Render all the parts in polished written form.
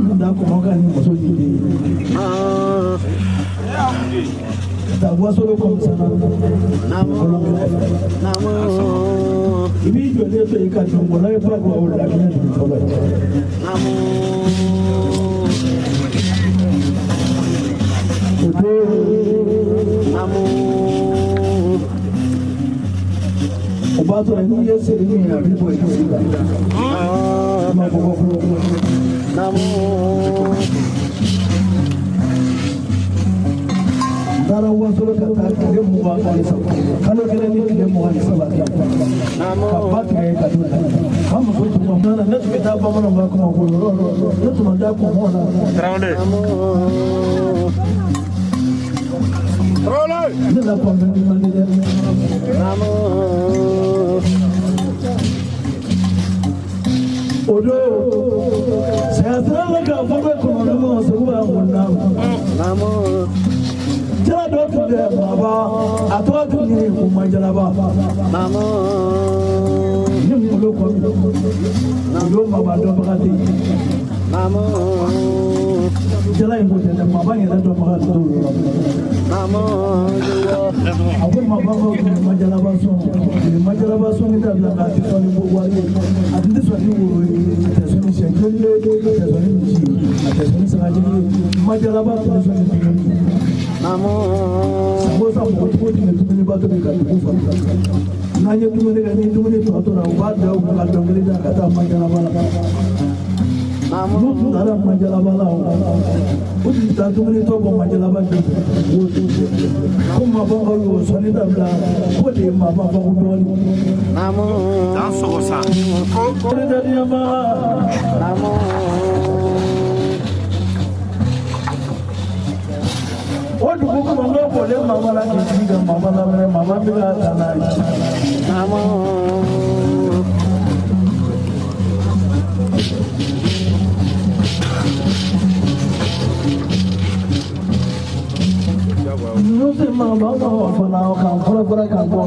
An tun t'a kɔmɔ kan ni muso ni den ye. Ka taa wasolo kɔmisana dugukolo kɛrɛfɛ. I b'i jɔlen to i ka dɔnkɔla ye ba bɔ o laginɛ dugu fɔlɔ ye. O don, o b'a sɔrɔ n'i ye seri min ye, a bɛ bɔ i disi kan. I ma bɔ fɔlɔ. N taara wasolo ka taa tile 23, kalo 1 ni tile 23 kɛ ka ba tigɛ ka don ka muso tun ma na. Ne tun bɛ taa bamananw ka kuma ko yɔrɔ, ne tun ma taa kɔmɔ la. Tarawele. Ne la kɔnfɛn man di dɛ. O don, saya sira la k'a fɔ bɛ kɔnɔna ma segu b'a mun na. Jala dɔ tun bɛ maaba, a tɔgɔ tun ye ko Majalaba. Ni ngolo kɔni o don, maaba dɔnbaga tɛ yen. Jala in ko tɛ dɛ, maaba yɛrɛ dɔnbaga t'o yɔrɔ. A ko maaba ko Majalaba sɔn, u ye Majalaba sɔnni dabila k'a tɛ sɔn ni wari ye, a tɛ sɔn ni woro ye, a tɛ sɔn ni sɛ joli ye, a tɛ sɔn ni misi ye, a tɛ sɔn ni sagajigi ye. Majalaba tun tɛ sɔn ni dumuni ye. Sango san, npogotigiw tun bɛ dumuniba tobi ka dugu fa. N'an ye dumuni kɛ, ni dumuni tɔ tora, u b'a da u kun ka dɔnkili da ka taa Majalaba la. N'u tun taara Majalaba la, u tun bɛ taa dumuni tɔ bɔ Majalaba ju fɛ. Ko maabaw y'o sɔnni dabila, k'o de ye maaba fɔ ko dɔɔnin. Dan sɔgɔ sa. Ko. O dugu kɔnɔ, n'o bɔlen maaba la k'i sigi ka maaba lamɛn, maaba bɛ ka taa n'a ye. Ninnu tɛ maaba ma fana kan fɔlɔ fɔlɔ kan bɔ.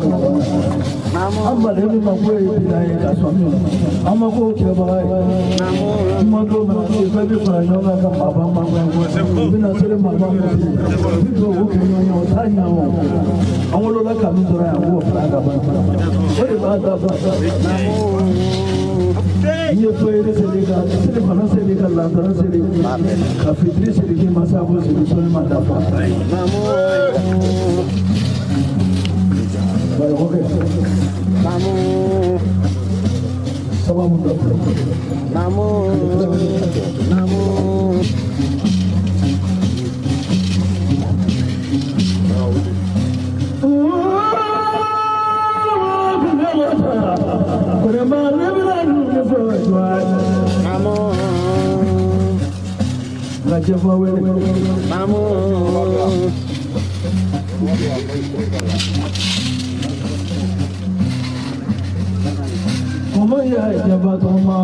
An balen min ma ko ye bila ye ka sɔn min an ma ko kɛbaga ye. Kuma dɔw mana se, bɛɛ bɛ fara ɲɔgɔn kan ka maaba mankan. U bɛna seli maaba ma, u bɛ dugawu kɛ ɲɔgɔn ye, o t'a ɲɛ. O an wolola ka min sɔrɔ yan, k'o fara ka ban, o de b'a dafa. N ye fayiri seli, ka seli fana seli, ka lantara seli, ka fitiri seli, k'i ma saafo seli, sɔli ma dafa. Barakokɛ sababu dɔ filɛ. Nka jɛfa wele. Kɔmɔ ya jɛfa tɔma.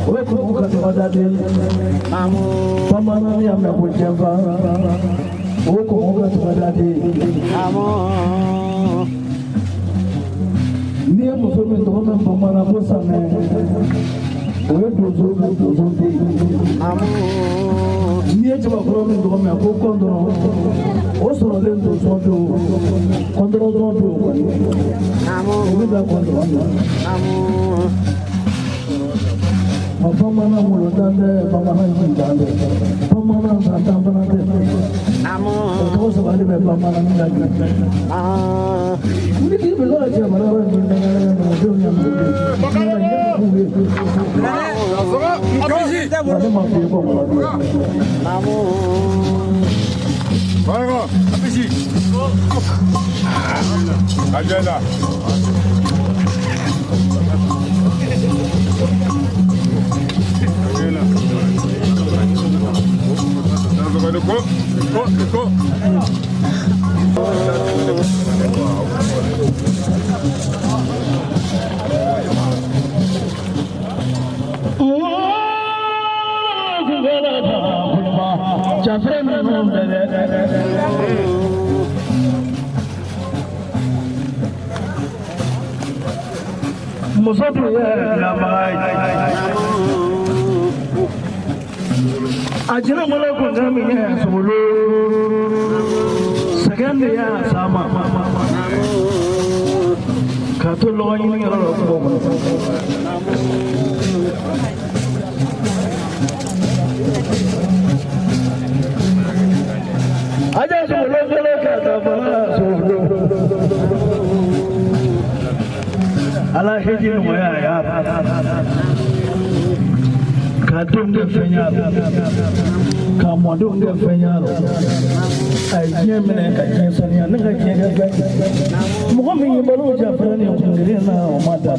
O ye kɔmɔ ka tɔgɔ da den. Bamanan y'a mɛn ko jɛfa. O ye kɔmɔ ka tɔgɔ da den. N'i ye muso min tɔgɔ mɛn bamanan ko Samɛ, o ye donso ka donso den ye. N'i ye cɛbakɔrɔ min tɔgɔ mɛn ko Kɔndɔrɔn, o sɔrɔlen donso don, Kɔndɔrɔn don kɔni. O bɛ taa Kɔndɔrɔn na. Ma bamanan wolotan tɛ, bamanan jintan tɛ, bamanan santan fana tɛ. O tɔgɔ saba de bɛ bamanan min ka girin. Ni k'i bila cɛbara yɔrɔ min na, denw ɲɛ ye. Ne ma f'i ye ko mɔgɔ bɛ yen. Barakɔ. Apisi. Ajɛla. Ajɛla. Dan sɔgɔ ni ko ko ko. Jafere ninnu bɛɛ dɛ. Muso tun ye yɛrɛ dilanbaga ye. A jɛnɛ mɔlɛ kun tɛ min ye sogolo sɛgɛn de y'a s'a ma k'a to lɔgɔ ɲini yɔrɔ la kungo kɔnɔ. Aja sogolo kɛlɛ ka taa fana sogolo. Ala hiji nɔgɔya a y'a ka denw kɛ fɛn y'a la, ka mɔdenw kɛ fɛn y'a la. A ye diɲɛ minɛ ka diɲɛ saniya ne ka diɲɛ kɛ fɛn mɔgɔ min ye balo jafɛrɛ ni kun kelen na o ma dan.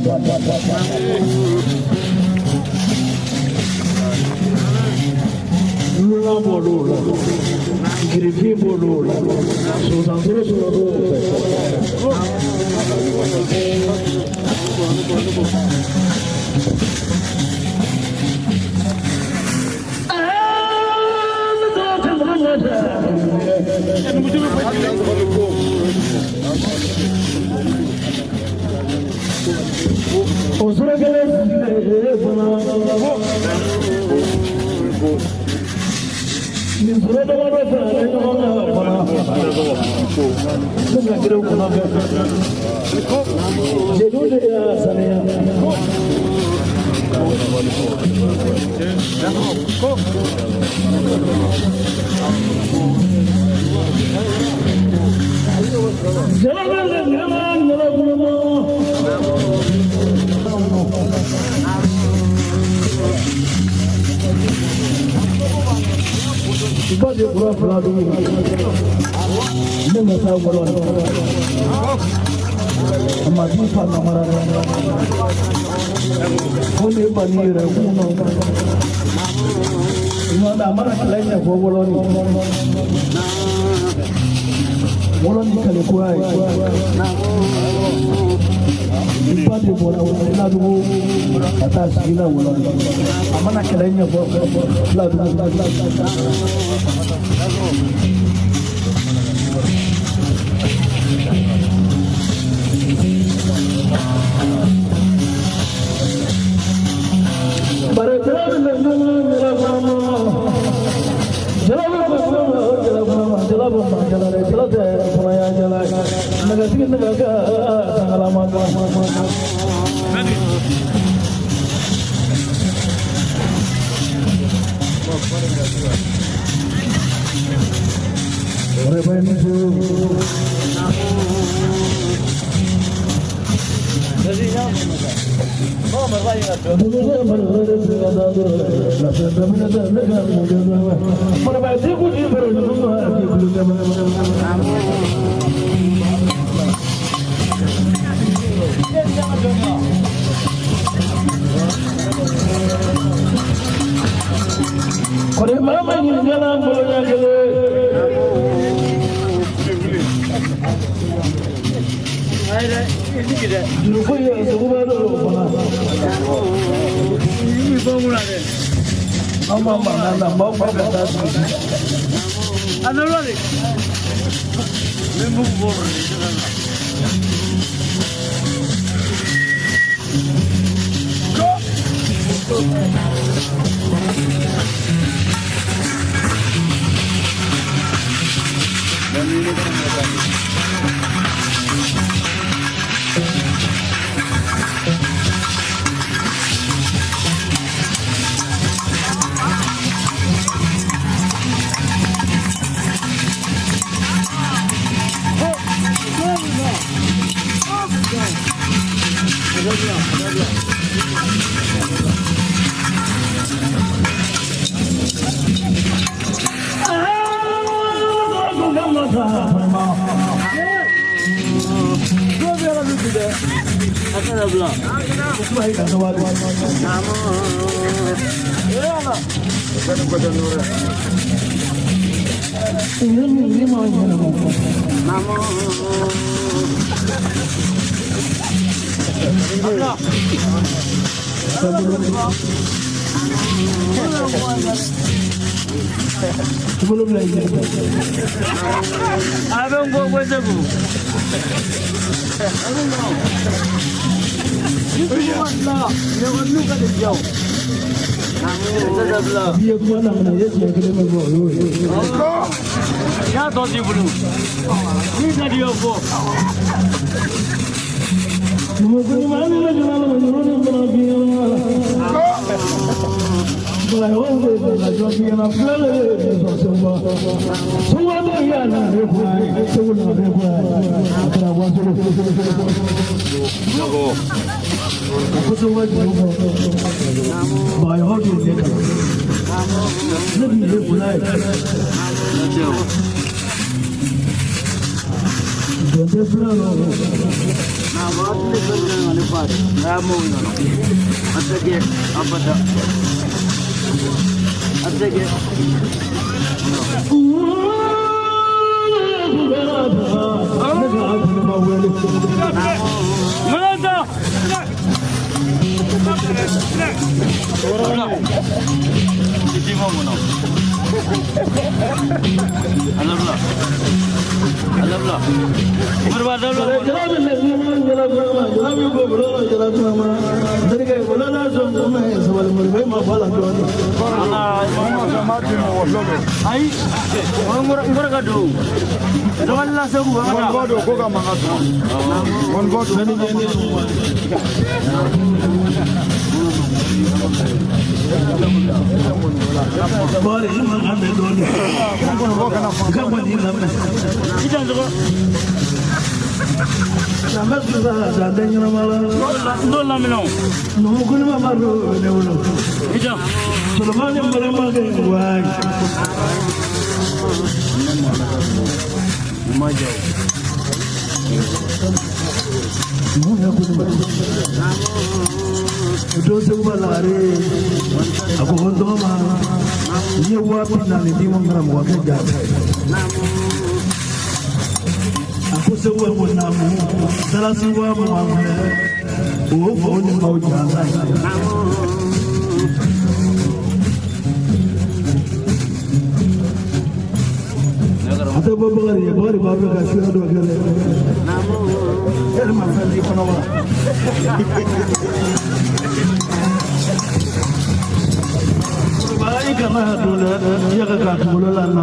Lula b'olu la, girifin b'olu la, sosansoro sɔrɔ o fɛ. O sɔrɔ kelen fana. Nin sɔrɔ damadɔ faralen ɲɔgɔn kan fana. Ne ka gere kɔnɔ kɛ. Jeliw de y'a saniya. Jala jala jala kulama. Ba de kura fila dugu. Ne ma taa wɔlɔ. A ma di fa namara dɛ. Ko ne ba n'i yɛrɛ kun nɔ. Ɲɔ a mana kɛlɛ ɲɛfɔ wɔlɔ ni. Wɔlɔ ni kɛlɛ kura ye. I ba de bɔra Filadugu ka taa sigi la wɔlɔ ni. A mana kɛlɛ ɲɛfɔ Filadugu. I ye kuma daminɛ i ye siɲɛ kelen min fɔ o y'o ye. Y'a tɔ t'i bolo. Min ka di i ye fɔ. Ayi, n kɔrɔ ka don. Dabali la Segu ba ka Mɔnifɔ don ko ka mankan sɔrɔ. Mɔnifɔ don. Mɔnifɔ kana fan. I dan sɔgɔ. N t'o lamɛn o. I dan. Don Seguba lagare a ko n tɔgɔ ma n ye 40,000 d'i ma n karamɔgɔ kɛ jaabi a ko Seguba ko naamu dalasi 20,000 filɛ o faw ni baw jansa ye. A tɛ bɔ Bakari ye, Bakari b'a fɛ ka suya dɔ kɛ dɛ. E yɛrɛ ma fɛn di kɔnɔ wa? I kana don dɛ, i yɛrɛ k'a kunkolo la na.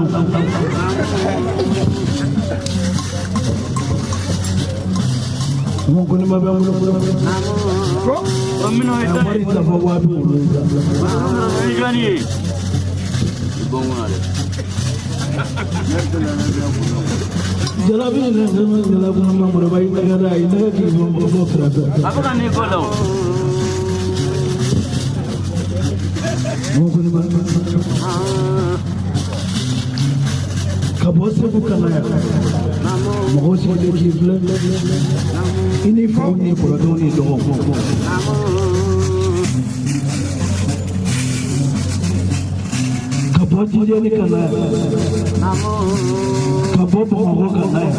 Mun ko ne ma bɛ n bolo. O minnu ye A tan wari ye. ta fɔ 70,000. O ye jɔnni ye? Jalabi ni ne jalabi ma mɔrɔba i tɛgɛ da i tɛgɛ k'i bɔ bɔ kɛrɛfɛ. A bɛ ka ne kɔ la o. Mun ko ne ma ka bɔ Segu ka na yan mɔgɔw sigilen k'i filɛ i ni faw ni kɔrɔkɛw ni dɔgɔw. Ka bɔ Jijɛni ka na yan ka bɔ Bamakɔ ka na yan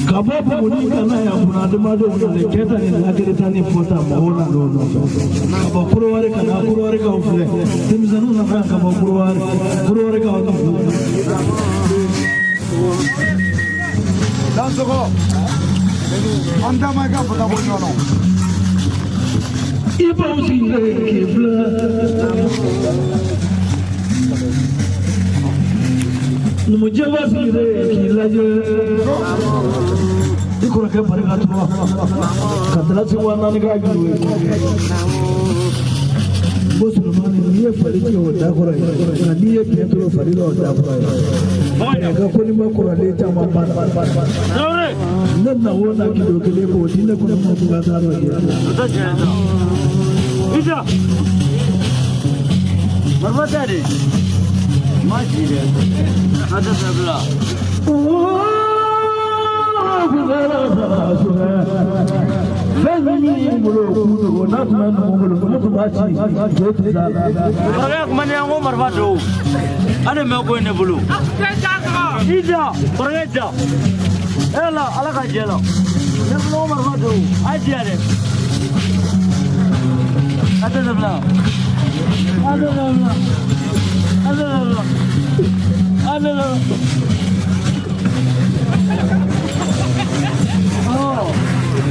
ka bɔ Buguni ka na yan bunadamadenw nalen kɛta ni lakirita ni fɔta mɔgɔw nan'o nɔfɛ ka bɔ Korowari ka na Korowarikaw filɛ denmisɛnninw nana ka bɔ Korowari Korowarikaw ni fu. Dansɔgɔ. An da ma i ka fata bɔ ɲɔgɔn na. I b'aw sigilen k'i filɛ. Numujɛba sigilen k'i lajɛ. I kɔrɔkɛ barika tora ka dalasi 40,000 k'a juru ye. Ko Solomani n'i ye fali tigɛ o da kɔrɔ ye nka n'i ye biɲɛ turu fali la o da kɔrɔ ye. Ka ko ni ma kɔrɔlen caman banna. Tarawele. Ne na o na kilo kelen k'o di ne kɔnɔ ma ko ka taa dɔ di. O tɛ tiɲɛ ye sa. I dan. Marifa tɛ de. Ma ci dɛ. A tɛ fɛ bila. Fɛn min b'i bolo kun don n'a tun bɛ numu bolo numu tun b'a ci jo tɛ s'a la. Kɔrɔkɛ kuma ne ko marifa don. Ale mɛ ko ye ne bolo. I dan kɔrɔkɛ dan. E la ala ka jɛ la. Ne bolo ko marifa don. A diya dɛ. A tɛ bila. A tɛ bila. A tɛ bila. A tɛ bila.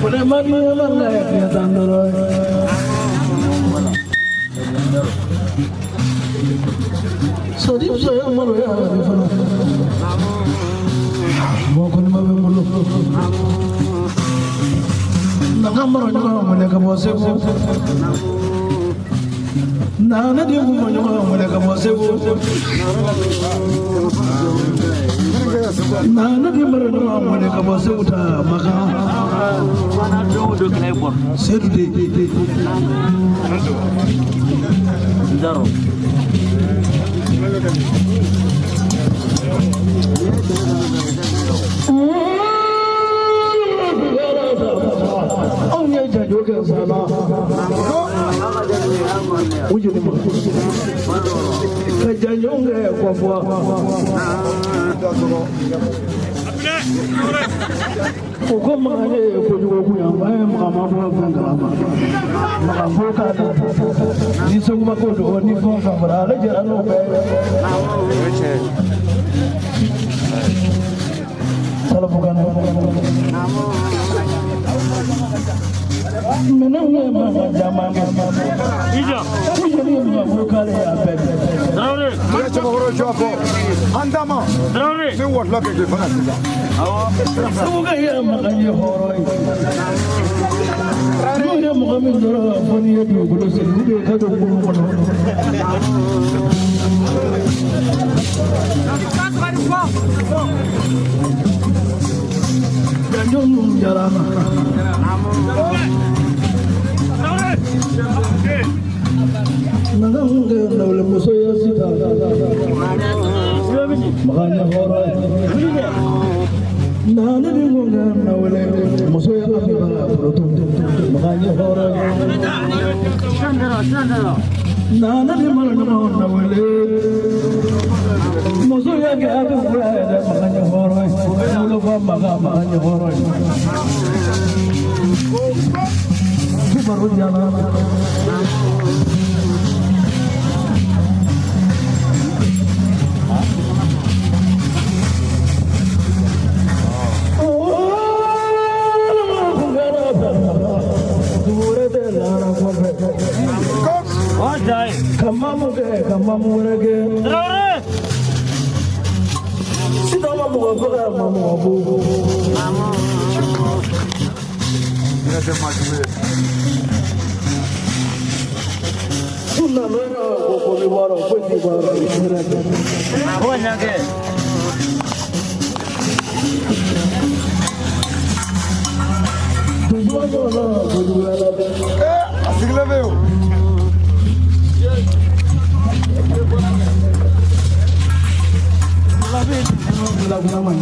O de ma di ne ma la ye fiɲɛ tan dɔrɔn ye. Sadi saya maloya de fana. Mɔgɔ kɔni ma bɛ n bolo. Nka mara ɲɔgɔn wele ka bɔ Segu. Na ne den kun ma ɲɔgɔn wele ka bɔ Segu. Na ne den mara ɲɔgɔn wele ka bɔ Segu ta Makan. Sedu de. Anw ye janjo kɛ sa la. U jeli ma. Ka janjo kɛ kɔfɔ. O ko Makan ye kojugu kun yan, an ye Makan ma bɔ fɛn kalama. Makan ko k'a ta. Ni Segu ma ko don, ni fɛn o fɛn fɔra, ale jɛra n'o bɛɛ ye. Salafukan. Minɛnw ye mankan caman kɛ. U jeli ye Makan ko k'ale y'a bɛɛ kɛ. I cɛbakɔrɔ jɔ fɔ an dama ni wɔlɔ kɛ k'i fana sisan. Seguka ye Makan ye hɔrɔn ye. N'o ye mɔgɔ min sɔrɔ fo n'i ye dugukolo sigi ou bien i ka don kurun kɔnɔ. Janjo ninnu diyara an na. Makan kɛ nawalemuso ye sisan. Makan ye hɔrɔn ye. Na ne ni ko kɛ nawale muso ye Ami ba foroto. Makan ye hɔrɔn ye. Na ne ni mara ɲɔgɔn nawale. Muso ye kɛ a bɛ fura ye dɛ Makan ye hɔrɔn ye. Wolofa Makan Makan ye hɔrɔn ye. Kibaru diyara an na. Ka mamu kɛ ka mamu wɛrɛ kɛ. Sisan ma mɔgɔ faga ma mɔgɔ bon. Yɛrɛ tɛ maa jugu ye. U nana ko ko bɛ bɔ a rɔ foyi tɛ bɔ a rɔ hɛrɛ tɛ. Dusuba ɲɔgɔn na kojuguya la dɛ. Ee a sigilen bɛ yen o.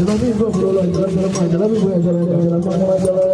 Jalabi bɔ foro la jalabi ma jalabi bɔ jalabi jalabi ma jalabi.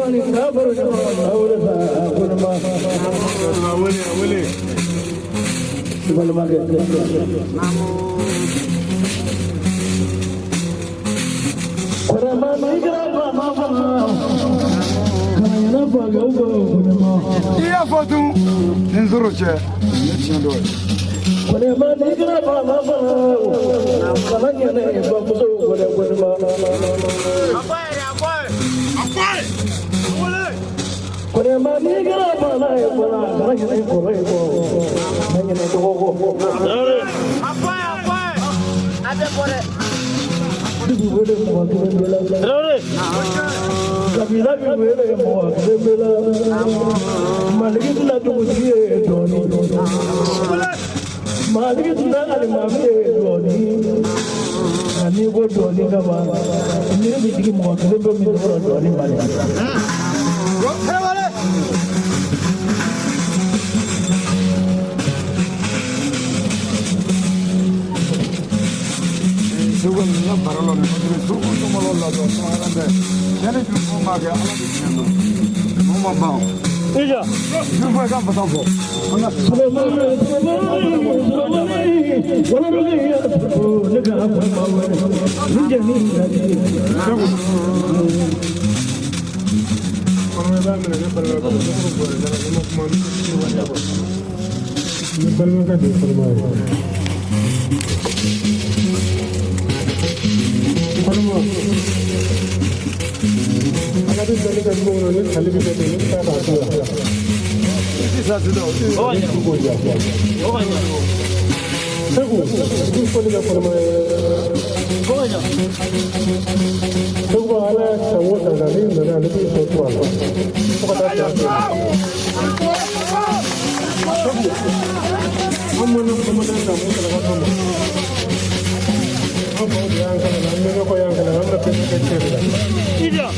I y'a fɔ tun ni n sɔrɔ cɛ ne tiɲɛ dɔ ye. Kabila bi wele mɔgɔ kelen bɛ la Maliki tɛna dugutigi ye dɔɔni Maliki tɛna alimami ye dɔɔni nka n'i ko dɔɔni ka ban miiri bɛ jigin mɔgɔ kelen bɛ min kɔrɔ dɔɔni Mali. Segu ninnu ka baara la nin parce que suruku tɔmɔlɔ la dɔrɔn sumaya tɛ cɛ ni juru b'a kɛ ala bɛ tiɲɛ dɔn n'o ma ban Ija. juru fɔ i ka fasa fɔ an ka Segu. Ija.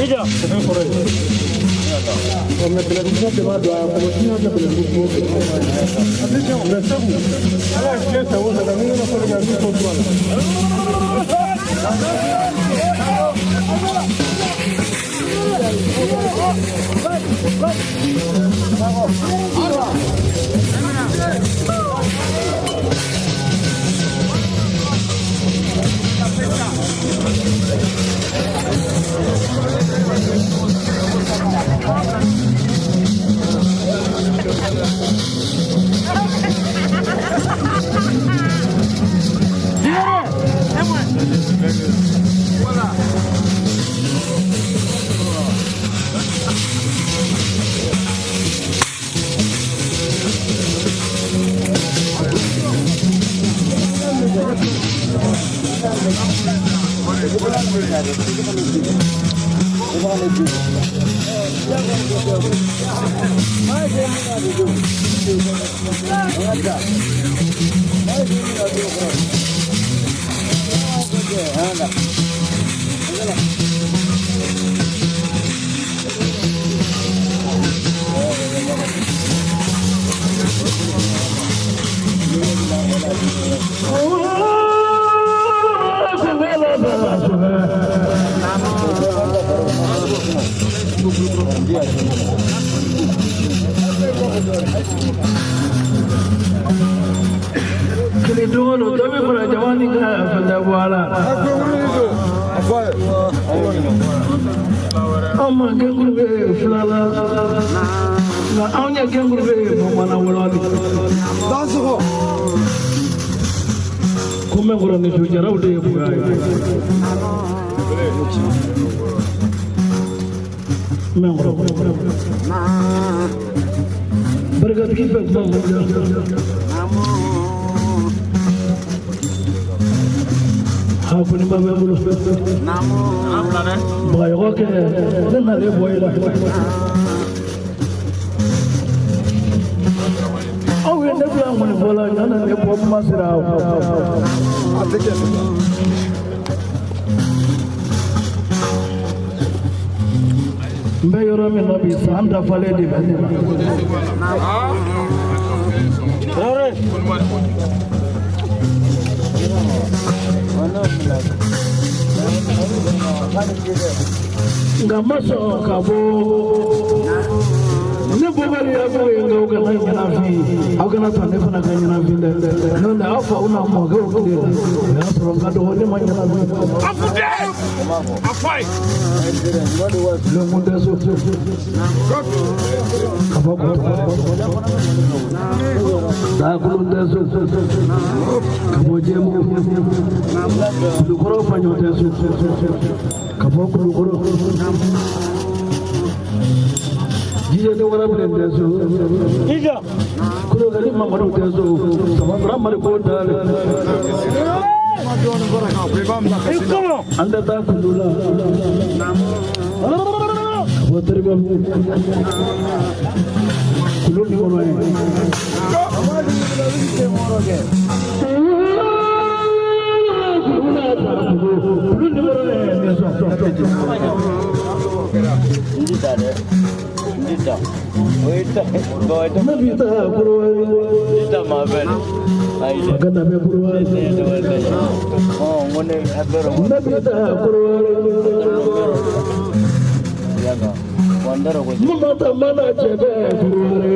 Ija. Ija. Kile don o don dɔ bɛ fara jama ni ka fɛn tɛ bɔ a la. Anw ma gɛnkuru bɛ fila la nka anw ye gɛnkuru bɛ bamanan wɔlɔ de. Ko mɛ kɔrɔ ni sojaraw de ye bonya ye. Mɛ kɔrɔ barikatigi fɛ kuma mun diya. Ha ko ni ba bɛ n bolo. Bagayɔgɔ kɛ ne nalen bɔ i la. Aw ye ne bila ŋɔnifɔ la ɲa na ne bɔ kuma sera. N bɛ yɔrɔ min na bi san dafalen de bɛ ne la. Nka n ma sɔn ka bɔ ne bɔbali y'a fɔ ye, nka aw kana ɲɛnafin, aw kana sɔn ne fana ka ɲɛnafin dɛ. N'o tɛ, aw faw n'a mɔkɛw tile la, o y'a sɔrɔ n ka dɔgɔ, ne ma ɲɛnafin. Lenkun tɛ so ka bɔ Dakolon tɛ so ka bɔ Jɛbugu. Kulukɔrɔ Faɲɔ tɛ so ka bɔ Kulukɔrɔ. Jijɛ ni warabilen tɛ so. Ija. Kulukali Mamadu tɛ so. Sabara Mariko dalen. I kɔmɔ. An tɛ taa kulu la ka bɔ Teribabugu, kulu nin kɔnɔ ye. Kulu nin kɔnɔ ye. N ti taa dɛ. N ti taa. O ye ta. Bɔn, Ne bi taa Korowari. n ti taa maa fɛ dɛ. Ayi dɛ. Ka bɛ Korowari. Ne ye dɔ wɛrɛ kɛ. Ɔ, n ko ne a bɛɛ rɔ. Ne bi taa Korowari. Yaka. Wa n t'a dɔn ko. Mun ma taa mana cɛ bɛ Korowari.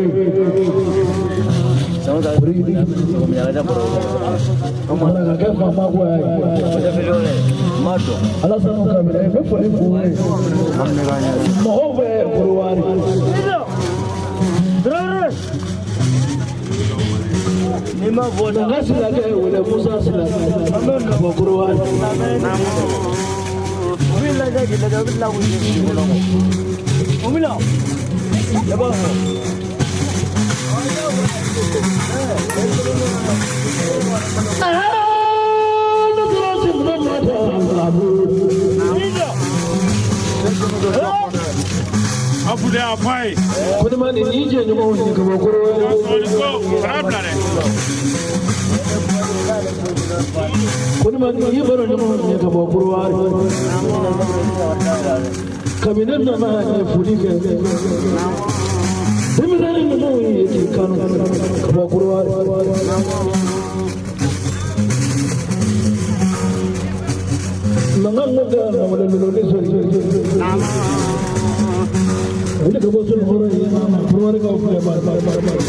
Sama ta. Sɔgɔma ka taa kɔrɔ. Mana ka kɛ faama ko ye. O tɛ fɛn wɛrɛ. N b'a dɔn. Alasani Kabila, i bɛ foli k'u ye. Mɔgɔw bɛ Korowari. Traoré. N'i ma bɔ da. Nka Silakɛ wele Musa Silakɛ ka bɔ Korowari. U b'i lajɛ k'i lajɛ, u bɛ tila k'u sen fili kɔnɔ. O bɛ na. Ne b'a fɔ. Ne taara se minɛ ma ta. Ija. Afude a fɔ a ye. Ko ne ma nin ni jɛɲɔgɔnw ye ka bɔ Korowari. Sɔɔni ko kana bila dɛ. Ko ne ma nin ye baro ɲɔgɔnw ye ka bɔ Korowari. Kabini ne nana ye foli kɛ. Denmisɛnnin ninnu ye k'i kanu ka bɔ Korowari. Mankan ko kɛ mawale lolo sori. Wuli ka bɔ Solokɔrɔ ye, Korowarikaw filɛ bari bari bari bari.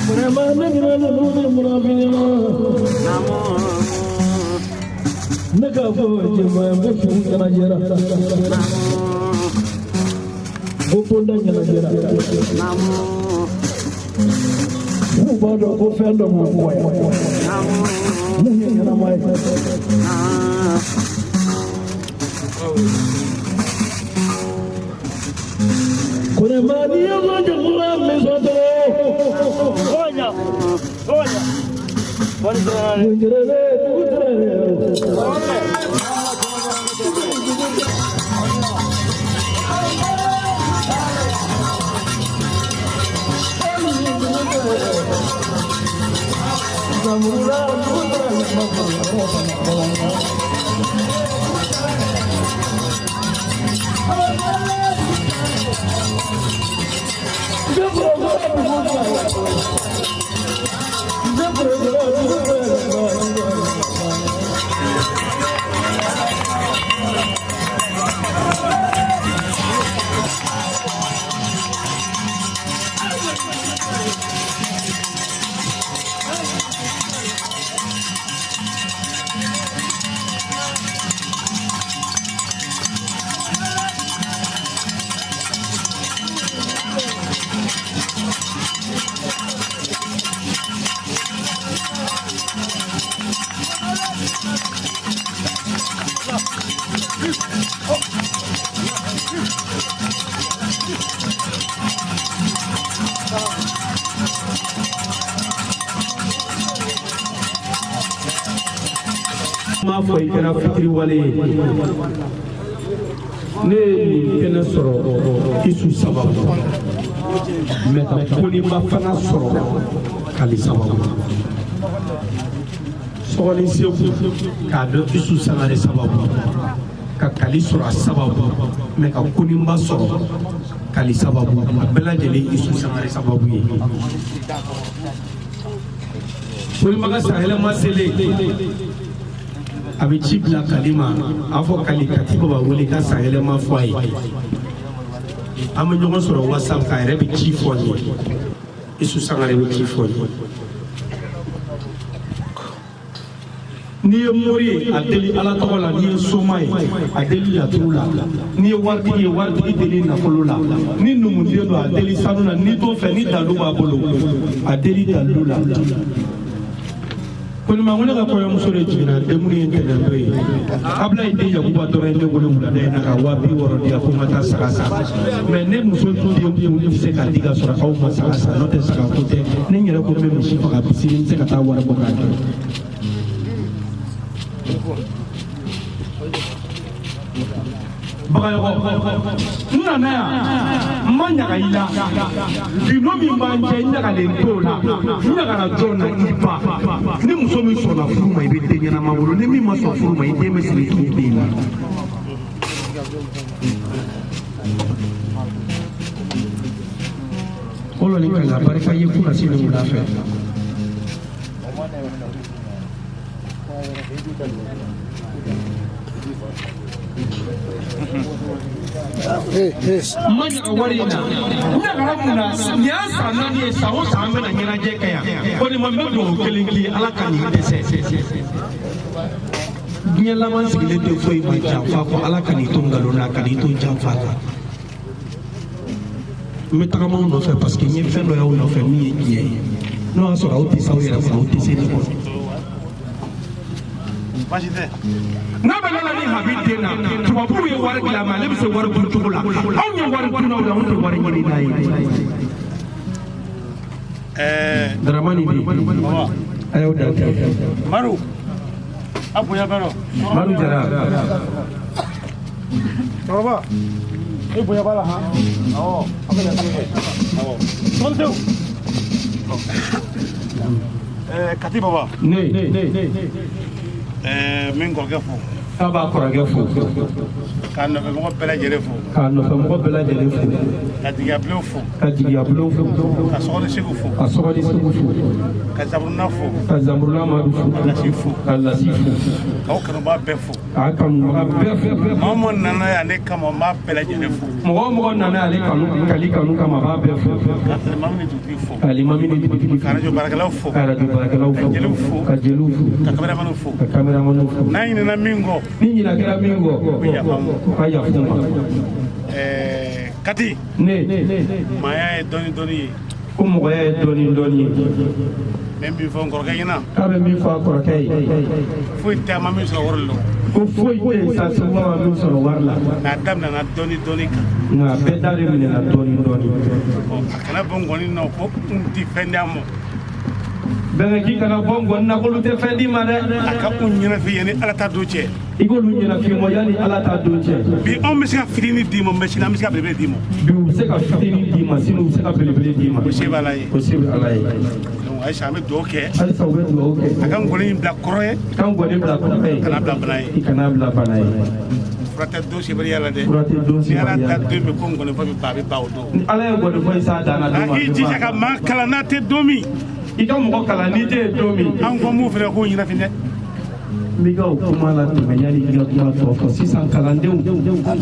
Vraiment, ne ɲinɛ ninnu ni munafinya. Ne k'a fɔ cɛba ye ko su ɲɛnajɛra. Ko bonda ɲɛnajɛra. N'u b'a dɔn ko fɛn dɔ b'u kɔ yan. Mun ye ɲɛnama ye. Konema n'i ye ko jɛkulu min sɔrɔ. Kɔɲa. Kɔɲa. Wari sɔrɔ. Gunjɛrɛ dugu tɛrɛ. Zamurula dugu tɛrɛ. N m'a fɔ i kɛra fitiriwale ye. Ne ye nin kɛnɛ sɔrɔ Isu sababu, mɛ ka Koniba fana sɔrɔ Kali sababu. Sɔgɔli Segu k'a dɔn Isu Sangare sababu. Ka Kali sɔrɔ a sababu, mɛ ka Koninba sɔrɔ Kali sababu, a bɛɛ lajɛlen Isu Sangare sababu ye. Koninba ka sanyɛlɛma selen, a bɛ ci bila Kali ma, a fɔ Kali Kati Baba wele ka sanyɛlɛma fɔ a ye. An bɛ ɲɔgɔn sɔrɔ WhatsApp kan, a yɛrɛ bɛ ci fɔ n ye. Isu Sangare bɛ ci fɔ n ye. N'i ye mori ye, a deli Ala tɔgɔ la. N'i ye soma ye, a deli laturu la. N'i ye waritigi ye, waritigi deli nafolo la. Ni numuden don, a deli sanu la. N'i t'o fɛ, ni dalu b'a bolo, a deli dalu la. Koninba, ko ne ka kɔɲɔmuso de jiginna, denkundi ye ntɛnɛn don ye. Abulayi den Yakuba dɔrɔn ye ne wele wulada in na ka 60 000 di yan ko n ka taa saga san. Mɛ ne muso den kun tɛ se k'a di ka sɔrɔ aw ma saga san, n'o tɛ saga ko tɛ. Ne yɛrɛ ko n bɛ misi faga bi, sini n tɛ se ka taa wari bɔ k'a kɛ. Bagayɔgɔ, n nana yan, n ma ɲaga i la. Gindo min b'an cɛ, n ɲagalen t'o la. N ɲagara jɔn na? I ba. Ni muso min sɔnna furu ma, i bɛ den ɲɛnama wolo. Ni min ma sɔn furu ma, i den bɛ sigi t'o den na. Kɔlɔ ni kala barika ye kunna sini wula fɛ. N ma ɲaga wari in na, n ɲagara mun na? Nin y'a san 4 ye, san o san an bɛna ɲɛnajɛ kɛ yan. Kɔni ma n bɛ dugawu kelen k'i ye, Ala ka nin dɛsɛ. Diɲɛ laban sigilen tɛ foyi ma janfa kɔ. Ala ka n'i to nkalon na, ka n'i to janfa kan. N bɛ tagama aw nɔfɛ parce que n ye fɛn dɔ y'aw nɔfɛ min ye tiɲɛ ye. N'o y'a sɔrɔ aw tɛ se aw yɛrɛ kɔrɔ, aw tɛ se ne kɔrɔ. N'a bɛ lala ni habi den na, tubabuw ye wari dilan, mais ale bɛ se wari dun cogo la. Anw ye wari dunnaw ye, anw tɛ wari ɲini n'a ye. Daramani bi a y'aw da kɛ. Maru, a bonya bɛ dɔn. Maru Jara. Cɛkɔrɔba, e bonya b'a la han? Awɔ, an bɛ na kɛ. Awɔ. Tɔndenw. Kati Baba. Ne. N bɛ n kɔrɔkɛ fo. K'a b'a kɔrɔkɛ fo. K'a nɔfɛmɔgɔ bɛɛ lajɛlen fo. K'a nɔfɛmɔgɔ bɛɛ lajɛlen fo. Ka jigiyabilenw fo. Ka jigiyabilenw fo. Ka Sɔgɔli Segu fo. Ka Sɔgɔli Segu fo. Ka Zaburuna fo. Ka Zaburuna Madu fo. Ka Lasi fo. Ka Lasi fo. K'aw kanubaa bɛɛ fo. K'a kanubaga bɛɛ fo. Maa o mɔgɔ nana yan ne kama, n b'a bɛɛ lajɛlen fo. Mɔgɔ o mɔgɔ nana ale kanu, Kali kanu kama, a b'a bɛɛ fo. Ka alimami ni dugutigi fo. Ka alimami ni dugutigi fo. Ka arajo baarakɛlaw fo. Ka arajo baarakɛlaw fo. Ka jeliw fo. Ka jeliw fo. Ka kameramaniw fo. Ka kameramaniw fo. N'a ɲinɛna min kɔ. Ni ɲinɛ kɛra min kɔ. U bɛ yafa n ma. U ka yafa n ma. Kati. Ne. Maaya ye dɔɔni dɔɔni ye. Ko mɔgɔya ye dɔɔni dɔɔni ye. N bɛ min fɔ n kɔrɔkɛ ɲɛna. K'a bɛ min fɔ a kɔrɔkɛ ye. Foyi tɛ a ma min sɔrɔ wari la. Ko foyi tɛ yen sa Seguba ma min sɔrɔ wari la. Nka a daminɛna dɔɔni dɔɔni kan. Nka a bɛɛ da de minɛna dɔɔni dɔɔni. A kana bɔ ngɔni na ko n tɛ fɛn d'a ma. Bɛnkɛ, k'i kana bɔ ngɔni na k'olu tɛ fɛn d'i ma dɛ. A ka u ɲɛnafin yanni Ala ta don cɛ. I k'olu ɲɛnafin bɔ yanni Ala ta don cɛ. Bi anw bɛ se ka fitinin d'i ma, mɛ sini an bɛ se ka belebele d'i ma. Bi u bɛ se ka fitinin d'i ma, sini u bɛ se ka belebele d'i ma. O se bɛ Ala ye. O se bɛ Ala ye. Donc ayisa, an bɛ dugawu kɛ. Halisa u bɛ dugawu kɛ. A ka ngɔni in bila kɔrɔ ye. Ka ngɔni bila kɔrɔ ye. Kana bila bana ye. I kana bila bana ye. Fura tɛ don seberiya la dɛ. Fura tɛ don Ni Ala seberiya ta la. don min ko ngɔni fɔ bɛ ban, a bɛ ban o don. Ni Ala ye ngɔni fɔ i s'a dan na don A ma, a k'i bɛ jija ban. ka maa kalan n'a tɛ don min. I ka mɔgɔ kalan n'i tɛ yen don min. An ko m'u fana k'u ɲɛnafin dɛ. N b'i ka o kuma latɛmɛ yanni i ka kuma tɔ fɔ. Sisan kalandenw, a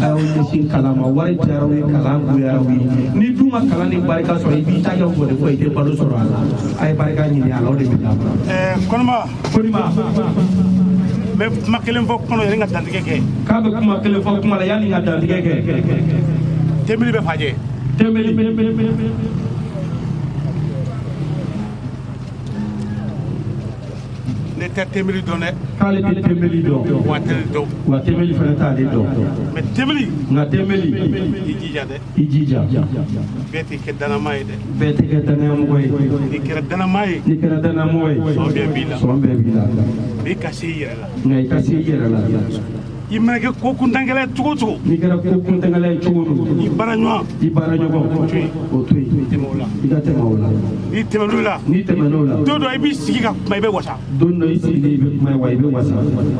y'aw ɲɛsin kalan ma. Wari diyara aw ye, kalan goyara aw ye. N'i dun ma kalan ni barika sɔrɔ, i b'i ta kɛ ngɔni fɔ, i tɛ balo sɔrɔ a la. A ye barika ɲini a la, o de bɛ d'a ma. Kɔnɔma. Kɔnɔma. N bɛ kuma kelen fɔ kɔnɔ yanni ka dantigɛ kɛ. K'a bɛ kuma kelen fɔ kuma la yanni ka dantigɛ kɛ. Tembeli bɛ fajɛ. Tembeli. Ne tɛ tembeli dɔn dɛ. K'ale tɛ tembeli dɔn. Wa tɛ dɔn. Wa tembeli fana t'ale dɔn. Mɛ tembeli. Nka tembeli. I jija dɛ. I jija. Bɛɛ tɛ kɛ danama ye dɛ. Bɛɛ tɛ kɛ danayamɔgɔ ye. N'i kɛra danama ye. N'i kɛra danamɔgɔ ye. Sɔn bɛɛ b'i la. Sɔn bɛɛ b'i la. Mɛ i ka se i yɛrɛ la. Nka i ka se i yɛrɛ la. I I mana kɛ ko kuntankɛla ye cogo o cogo. N'i kɛra ko kuntankɛla ye cogo o cogo. I baara ɲɔgɔn. I baara ɲɔgɔn. O to yen. Tɛmɛ o la. I ka tɛmɛ o la. N'i tɛmɛn'o la. N'i tɛmɛn'o la. Don dɔ i b'i sigi ka kuma, i bɛ wasa. Don dɔ i sigilen i bɛ kuma wa i bɛ wasa.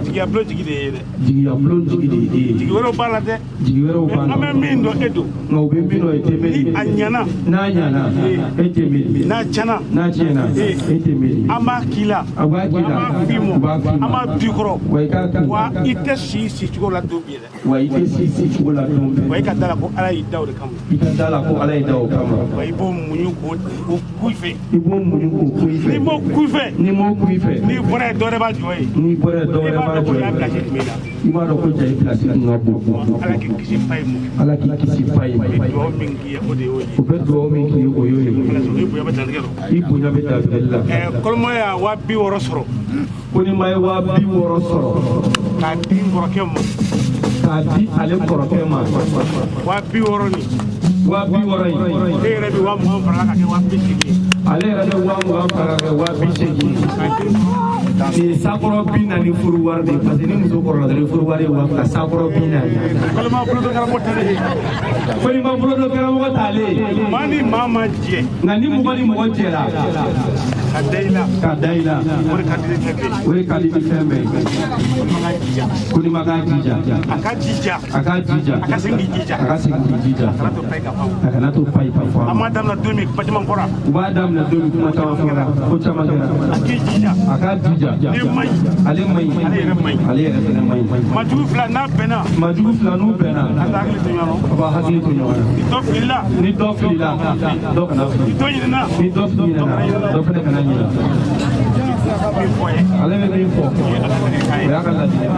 Jigiya bulon jigi de ye dɛ. Jigiya bulon jigi de ye e ye. Jigi wɛrɛw b'a la dɛ. Jigi wɛrɛw b'a la. An bɛ min dɔn e don. Nka u bɛ min dɔn e tɛ miiri. Ni a ɲɛna. N'a ɲɛna e tɛ miiri. N'a tiɲɛna. N'a tiɲɛna e tɛ miiri. An b'a k'i la. A b'a k'i la. An b'a f'i ma. U b'a f'i ma. An b'a du kɔrɔ. Wa i k'a kɛ. Wa i tɛ si cogo la don bi dɛ. Wa i tɛ si cogo la don bɛɛ. Wa i ka da la ko Ala y'i da o de kama. I ka da la ko Ala y'i da o kama. Wa i b'o muɲu k'o ku i fɛ. I b'o muɲu k'o ku i fɛ. N'i m'o ku i fɛ. N'i m'o ku i fɛ. N'i bɔra yen, dɔ wɛrɛ b'a jɔ yen. N'i bɔra yen, dɔ wɛrɛ b'a jɔ yen. I b'a dɔn ko ja i pilasi kun ka bon. Ala k'i kisi fa ye mun. Ala k'i kisi fa ye. U bɛ dugawu min k'i ye, o de y'o ye. U bɛ dugawu min k'i ye, o y'o ye. I bonya bɛ dantigɛ rɔ. I bonya bɛ dantigɛli la. Kɔlɔmɔ y'a 60.000 sɔrɔ. Ko ni ma ye 60.000 sɔrɔ. K'a di n kɔrɔkɛ ma. K'a di ale kɔrɔkɛ ma. 60.000 nin. 60.000 in. Ne yɛrɛ bɛ 20.000 fara ka kɛ 80.000 ye. Ale yɛrɛ bɛ 20.000 fara ka kɛ 80.000 ye. Nin ye sakɔrɔ 40 furu wari de ye, parce que ni muso kɔrɔla dɔrɔn furu wari ye 2000, sakɔrɔ 40. Kɔlɔmɔ bolo karamɔgɔ t'ale. Ko ni ma bolo don karamɔgɔ t'ale. Maa ni maa ma jɛ. Nka ni mɔgɔ ni mɔgɔ jɛra. Ka da i la. Ka da i la. O de ka di ni fɛn bɛɛ ye. O de ka di ni fɛn bɛɛ ye. Ko ni ma k'a jija. A ka jija. A k'a jija. A ka segin k'i jija. A ka segin k'i jija. A kana to payi ka fɔ. A kana to payi ka fɔ. An b'a daminɛ don min, kuma caman fɔra. U b'a daminɛ don min, kuma caman fɔra. Ko caman kɛra. A k'i jija. A k'a jija. Ne ma ɲi. Ale ma ɲi. Ale yɛrɛ ma ɲi. Ale yɛrɛ fɛnɛ ma ɲi. Majugu fila n'a bɛnna. Majugu fila n'u bɛnna. A t'a hakili to ɲɔgɔn na. A b'a hakili to ɲɔgɔn na. Ni dɔ filila. Ni dɔ filila, dɔ kana fili. Ni dɔ ɲinɛna. Ni dɔ ɲinɛna, dɔ fɛnɛ kana ɲinɛ. Ale bɛ min fɔ, o y'a ka ladili ye.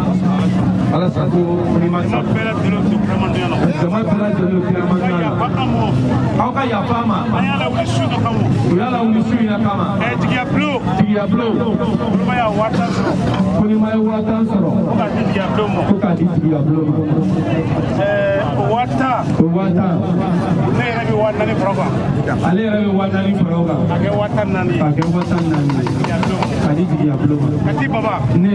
Ala sago ni ma sa. Jama bɛɛ lajɛlen don kiramantonya la. Jama bɛɛ lajɛlen don kiramantonya la. Aw ka yafa a ma. An y'a lawuli su dɔ kama. U y'a lawuli su in na kama. Jigiya bulon. Jigiya bulon. Koloma y'a 10.000 sɔrɔ. Ko ni ma ye 10.000 sɔrɔ. Ko k'a di jigiya bulon ma. Ko k'a di jigiya bulon ma. O 10.000. O 10.000. Ne yɛrɛ bɛ 4.000 fara o kan. Ale yɛrɛ bɛ 4.000 fara o kan. K'a kɛ 14.000 ye. K'a kɛ 14.000 ye. K'a di jigiya bulon ma. Ka di baba. Ne.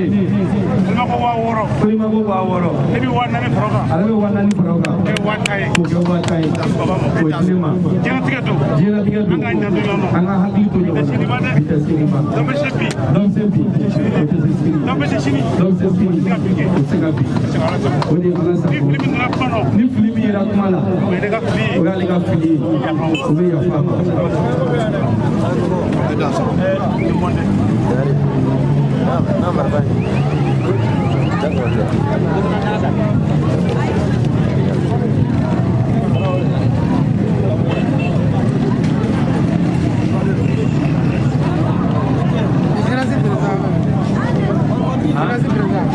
Koloma ko 60.000. Ko ni ma ko 60.000. Ne bɛ 4.000 fara o kan. Ale bɛ 4.000 fara o kan. O kɛ 10.000 ye. K'o kɛ 10.000 ye. Baba ma. K'o di ne ma. Diɲɛlatigɛ don. Diɲɛlatigɛ don. An k'an janto ɲɔgɔn na. An ka hakili to ɲɔgɔn na. Bi tɛ sini ma dɛ. Bi tɛ sini ma. Dɔ bɛ se bi. Dɔ bɛ se bi. O tɛ se sini. Dɔ bɛ se sini. Dɔ bɛ se sini. O tɛ se ka bi kɛ. O tɛ se ka bi. O de ye Ala sago. Ni fili min donna kuma nɔ. Ni fili min yera kuma la. O ye ne ka fili ye. O y'ale ka fili ye. O bɛ yafa a ma.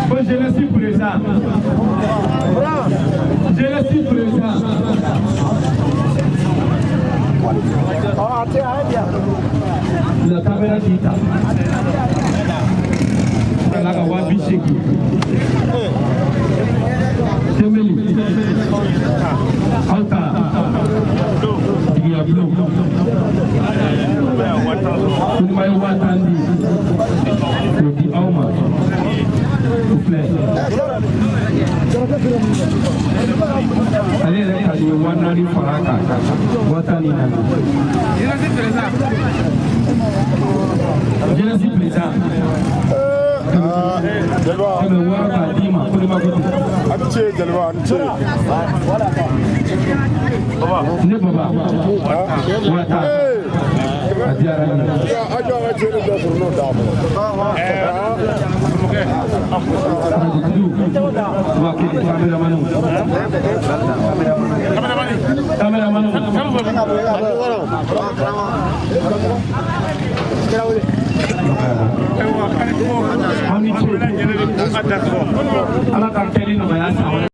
Ko jeunesse président. Jeunesse président. La caméra k'i ta. Ala ka 80.000. Tembeli. Aw ta. Jigiya bulon. Ko ni ma ye 10.000 di. K'o di aw ma. O filɛ. Ale yɛrɛ ka di ye 4.000 fara a kan. 14.000. Jeunesse président. Jeliba. 600 k'a d'i ma ko ne ma ko ten. A ni ce jeliba, a ni ce. Ne baba. 10.000. A diyara n ye. A jɔ an ka cɛ ni dɔ sɔrɔ n'o d'a ma. Arajotigi 10.000 caméraman. Caméraman. Aw ni ce. Ala ka kɛli nɔgɔya san wɛrɛ.